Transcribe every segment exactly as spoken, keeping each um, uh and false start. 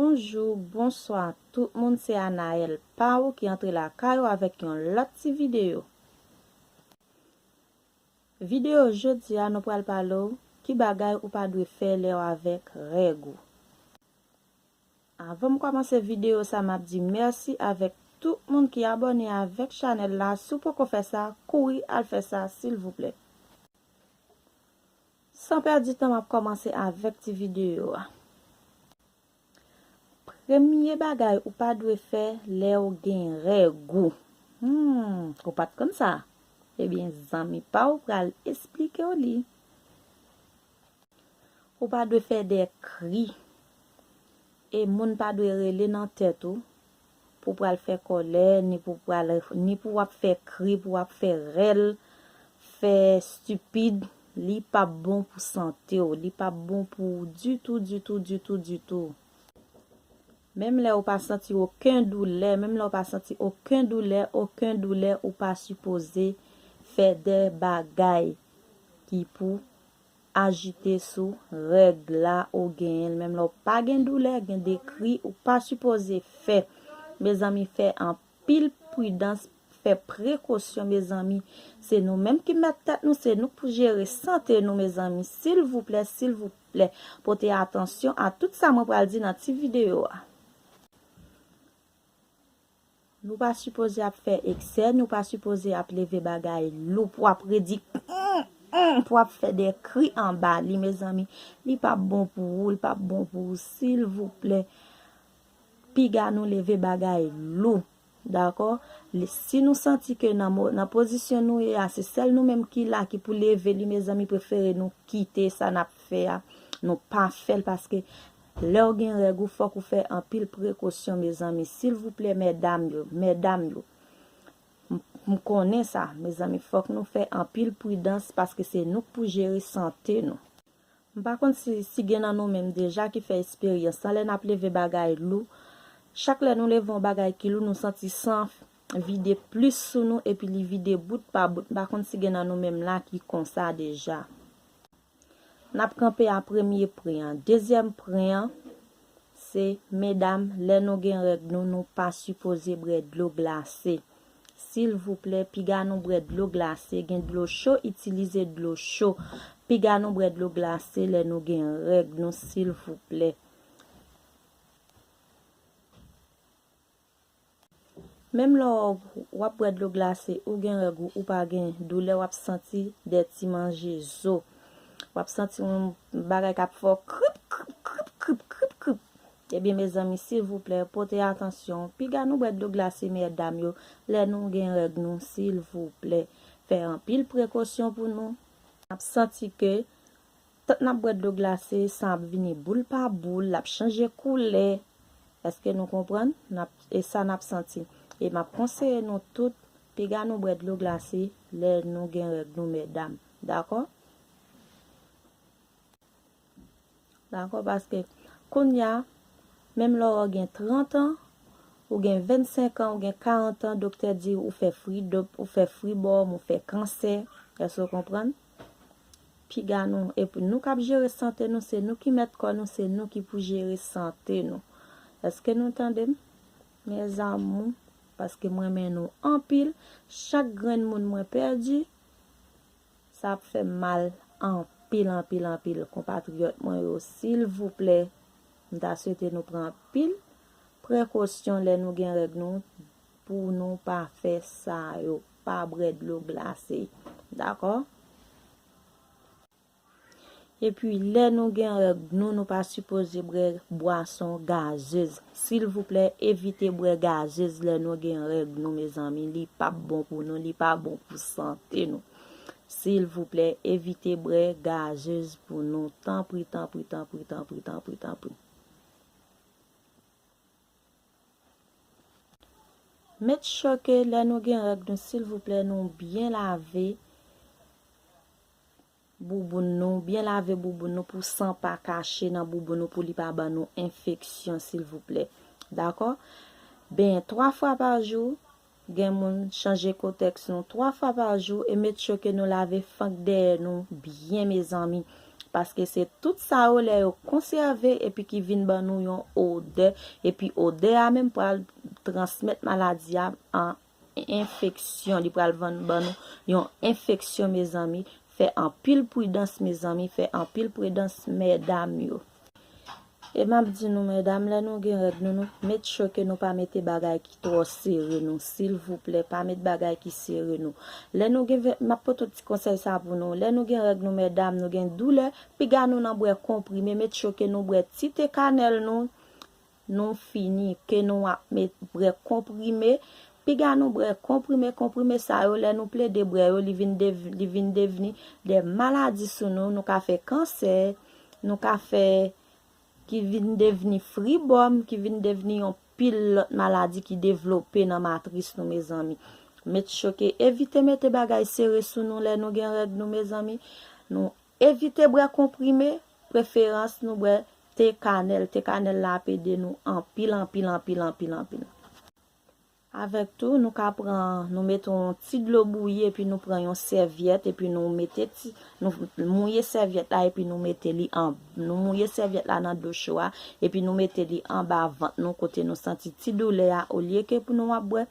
Bonjou, bonswa tout moun, se Anaël Pau ki antre lakay ou avèk yon lòt ti videyo. Videyo jodi a, nou pral pale w ki bagay ou pa dwe fè lè w avèk règ ou. Avan m kòmanse videyo sa, m ap di mèsi avèk tout moun ki abòne avèk chanèl la. Si w poko fè sa, kouri al fè sa, silvouplè. San pèdi tan, m ap kòmanse avèk ti videyo a. Premye bagay ou pa dwe fè lè w gen règ ou. Hmm, ou pa t konn sa? Ebyen, zanmi pa w pral esplike w li. Ou pa dwe fè de kri. E moun pa dwe rele nan tèt ou pou pral fè kòlè, ni pou pral, ni pou w ap fè kri, pou w ap fè rèl, fè stipid. Li p ap bon pou sante w. Li p ap bon pou ou ditou, ditou, ditou, ditou. Menm lè ou pa santi okenn doulè, menm lè ou pa santi okenn doulè, okenn doulè, ou pa sipoze fè de bagay ki pou ajite sou règ la ou genyen l. Menm lè ou pa gen doulè, gen de kri, ou pa sipoze fè. Mezanmi, fè anpil pridans, fè prekosyon, mezanmi. Se nou menm ki mèt tèt nou, se nou k pou jere sante nou, mezanmi. Silvouplè, silvouplè, pote atansyon a tout sa mwen pral di nan ti videyo a. Nou pa sipoze ap fè eksè, nou pa sipoze ap leve bagay lou pou ap redi, pou ap fè de kri anba li, mezanmi. Li p ap bon pou ou, li p ap bon pou ou, silvouplè. Piga nou leve bagay lou, dakò? Li, si nou santi ke nan mo-, nan pozisyon nou ye a, se sèl nou menm ki la ki pou leve li, mezanmi, prefere nou kite sa n ap fè a. Nou pa fè l paske lè w gen règ ou, fòk ou fè anpil prekosyon, mezanmi. Silvouplè, medam yo, medam yo. M, m konnen sa, mezanmi, fòk nou fè anpil pridans paske se nou k pou jere sante nou. M pa konn si, si gen nan nou menm deja ki fè esperyans lan, lè n ap leve bagay lou, chak lè nou leve yon bagay ki lou, nou santi san vide plis sou nou epi li vide bout pa bout. M pa konn si gen nan nou menm la ki konsa deja. N ap kanpe a premye pwen an. Dezyèm pwen an, se medam, lè nou gen règ nou, nou pa sipoze bwè dlo glase. Silvouplè, piga nou bwè dlo glase, gen dlo cho, itilize dlo cho. Piga nou bwè dlo glase lè nou gen règ nou, silvouplè. Menm lè w, w ap bwè dlo glase, ou gen règ ou, ou pa gen doulè, w ap santi de ti manje zo. W ap santi yon bagay k ap fè w krip, krip, krip, krip, krip, krip. Ebyen, mezanmi, silvouplè, pote atansyon. Piga nou bwè dlo glase, medam yo, lè nou gen règ nou, silvouplè. Fè anpil prekosyon pou nou. N ap santi ke Tank n ap bwè dlo glase, san ap vini boul pa boul, l ap chanje koulè. Èske nou konprann? N ap, e sa n ap santi. E m ap konseye nou tout, piga nou bwè dlo glase lè nou gen règ nou, medam. Dakò? Dakò, paske kounye a, menm lè w gen trant an, ou gen vennsenk an, ou gen karant an, doktè di ou fè fridop, ou fè fribòm, ou fè kansè. Èske w konprann? Piga nou. Epi nou k ap jere sante nou, se nou ki mèt kò nou, se nou ki pou jere sante nou. Èske nou tande m? Mes amours, paske m renmen nou anpil. Chak grenn moun mwen pèdi, sa ap fè m mal anpil, anpil, anpil. Konpatriyòt mwen yo, silvouplè, m ta swete nou pran anpil prekosyon lè nou gen règ nou, pou nou pa fè sa yo, pa bwè dlo glase. Dakò? Epi, lè nou gen règ nou, nou pa sipoze bwè bwason gazez. Silvouplè, evite bwè gazez lè nou gen règ nou, mezanmi. Li p ap bon pou nou, li pa bon pou sante nou. Silvouplè, evite bwè gazez pou nou. Tanpri, tanpri, tanpri, tanpri, tanpri, tanpri. Make sure ke lè nou gen règ nou, silvouplè, nou byen lave bouboun nou, byen lave bouboun nou pou san pa kache nan bouboun nou, pou li pa ban nou enfeksyon, silvouplè. Dakò? Benyen twa fwa pa jou, gen moun chanje kotèks nou twa fwa pa jou e make sure ke nou lave fank dèyè nou byen, mezanmi. Paske se tout sa yo lè yo konsève epi ki vin ban nou yon odè, epi odè a menm pral transmèt maladi a an enfeksyon, li pral vann ban nou yon enfeksyon, mezanmi. Fè anpil pridans, mezanmi, fè anpil pridans, medam yo. E m ap di nou, medam, lè nou gen règ nou, nou met cho ke nou pa mete bagay ki twò sere nou, silvouplè, pa met bagay ki sere nou. Lè nou gen, m ap pote ti konsèy sa pou nou, lè nou gen règ nou, medam, nou gen doulè, piga nou nan bwè konprime, met cho ke nou bwè ti te kanèl nou, nou fini, ke nou ap met bwè konprime, piga nou bwè konprime, konprime sa yo, lè nou plede bwè yo, li vin dev-, li vin devni de maladi sou nou, nou ka fè kansè, nou ka fè ki vin devni fribòm, ki vin devni yon pil lòt maladi ki devlope nan matris nou, mezanmi. Met cho ke evite mete bagay sere sou nou lè nou gen règ nou, mezanmi. Nou evite bwè konprime, preferans nou bwè te kanèl. Te kanèl la ap ede nou anpil, anpil, anpil, anpil, anpil. Avèk tou, nou ka pran, nou mete yon ti dlo bouyi epi nou pran yon sèvyèt epi nou mete ti, nou mouye sèvyèt la epi nou mete li an, nou mouye sèvyèt la nan dlo cho a epi nou mete li anba vant nou kote nou santi ti doulè a, olye ke pou nou ap bwè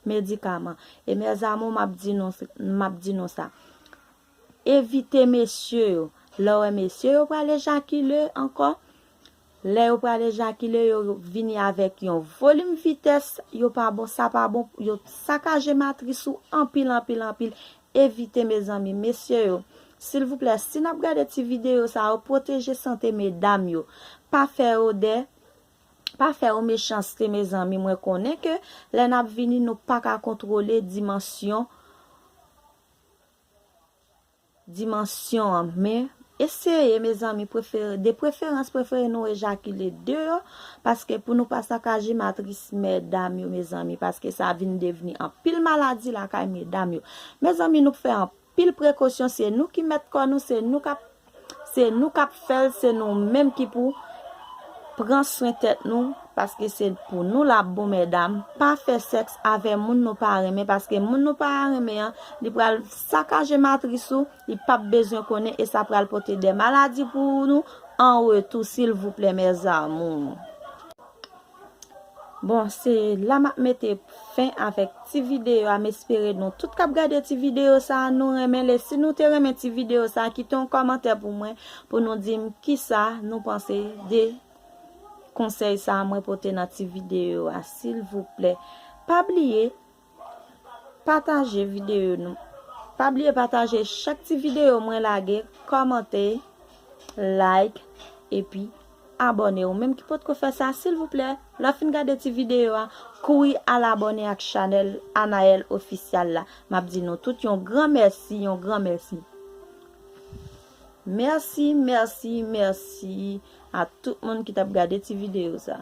medikaman. E mes amours, m ap di nou, m ap di nou sa. Evite mesye yo. Lè w wè mesye yo pral ejakile ankò, lè yo pral ejakile, yo vini avèk yon volim vitès, yo pa bon, sa pa bon, yo sakaje matris ou anpil, anpil, anpil. Evite, mezanmi, mesye yo. Silvouplè, si n ap gade ti videyo sa yo, pwoteje sante medam yo. Pa fè odè, pa fè yo mechanste, mezanmi. Mwen konnen ke lè n ap vini, nou pa ka kontwole dimansyon dimansyon an, men eseye, mezanmi, prefere, de preferans, prefere nou ejakile deyò, paske pou nou pa sakaje matris medam yo, mezanmi, paske sa vin devni anpil maladi lakay medam yo. Mezanmi, nou fè anpil prekosyon, se nou ki mèt kò nou, se nou k ap, se nou k ap fè l, se nou menm ki pou pran swen tèt nou, paske se pou nou l ap bon, medam. Pa fè sèks avè moun nou pa renmen, paske moun nou pa renmen an, li pral sakaje matris ou, li p ap bezwen konnen, e sa pral pote de maladi pou nou an retou, silvouplè, mes amours. Bon, se la m ap mete fen avèk ti videyo a. M espere nou tout k ap gade ti videyo sa a, nou renmen l. E si nou te renmen ti videyo sa a, kite yon kòmantè pou mwen, pou nou di m kisa nou panse de konsèy sa a mwen pote nan ti videyo a, silvouplè. Pa bliye pataje videyo nou. Pa bliye pataje chak ti videyo mwen lage, kòmante, like, epi abòne. Ou menm ki potko fè sa, silvouplè, lè w fin gade ti videyo a, kouri al abòne ak chanèl Anaël Official la. M ap di nou tout yon gran mèsi, yon gran mèsi. Mèsi, mèsi, mèsi a tout moun ki t ap gade ti videyo sa.